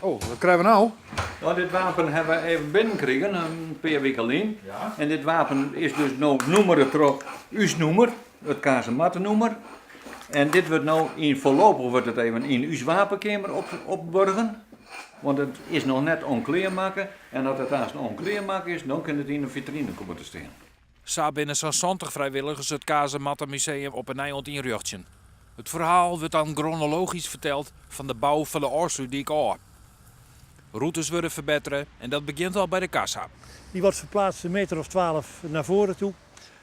Oh, wat krije we no? No, dit wapen hawwe we even binnenkrigen, in pear wiken lyn. En dit wapen is dus no nûmere troch ús nûmer, it kazemattenûmer. En dit wurdt no yn foarlopich wurdt it even yn ús wapenkeamer op, opburgen. Want it is noch net onklear makke. En as it aanst onklear makke is, dan kin it yn de fitrine komme te stean. Sa binne sa'n 70 frijwilligers it Kazemattenmuseum op 'e nij oan it ynrjochtsjen. It ferhaal wurdt dan gronologysk ferteld fan de bou fan de Ofslútdyk ôf. Rûtes wurde ferbettere en dat begjint al by de kassa. Die wordt verplaatst een meter of 12 naar voren toe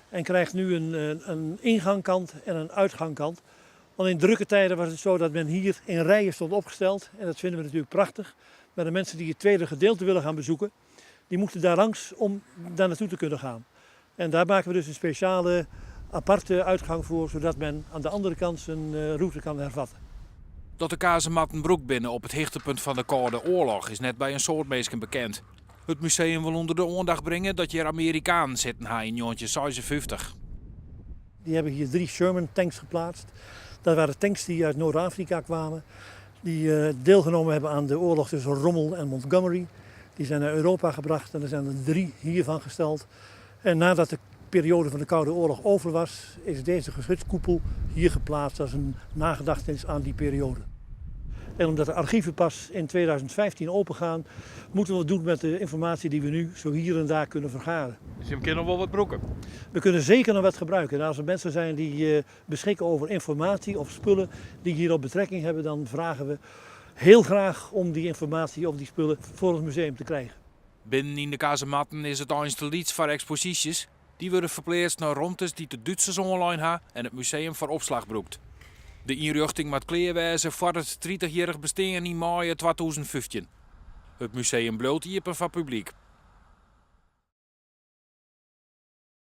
en krijgt nu een ingangkant en een uitgangkant. Want in drukke tijden was het zo dat men hier in rijen stond opgesteld en dat vinden we natuurlijk prachtig. Maar de mensen die het tweede gedeelte willen gaan bezoeken, die moeten daar langs om daar naartoe te kunnen gaan. En daar maken we dus een speciale aparte uitgang voor, zodat men aan de andere kant zijn route kan hervatten. Dat de kazematten brûkt binne op it hichtepunt fan de Kâlde Oarloch is net by in soad minsken bekend. It museum wol ûnder de oandacht bringe dat hjir Amerikanen sitten ha yn 1956. Die hebben hier drie Sherman tanks geplaatst. Dat waren tanks die uit Noord-Afrika kwamen. Die deelgenomen hebben aan de oorlog tussen Rommel en Montgomery. Die zijn naar Europa gebracht en er zijn er drie hiervan gesteld. En nadat de periode van de Koude Oorlog over was, is deze geschutskoepel hier geplaatst als een nagedachtenis aan die periode. En omdat de archieven pas in 2015 opengaan, moeten we wat doen met de informatie die we nu zo hier en daar kunnen vergaren. Dus je kunt noch wol wat brûke? We kunnen zeker nog wat gebruiken. En als er mensen zijn die beschikken over informatie of spullen die hierop betrekking hebben, dan vragen we heel graag om die informatie of die spullen voor het museum te krijgen. Binnen yn de kazematten is it eins te lyts foar eksposysjes. Dy wurde ferpleatst nei romtes dy't de Dútsers oanlein ha en it museum foar opslach brûkt. De ynrjochting moat klear wêze foar it 30-jierrich bestean yn maaie 2015. It museum bliuwt iepen foar publyk.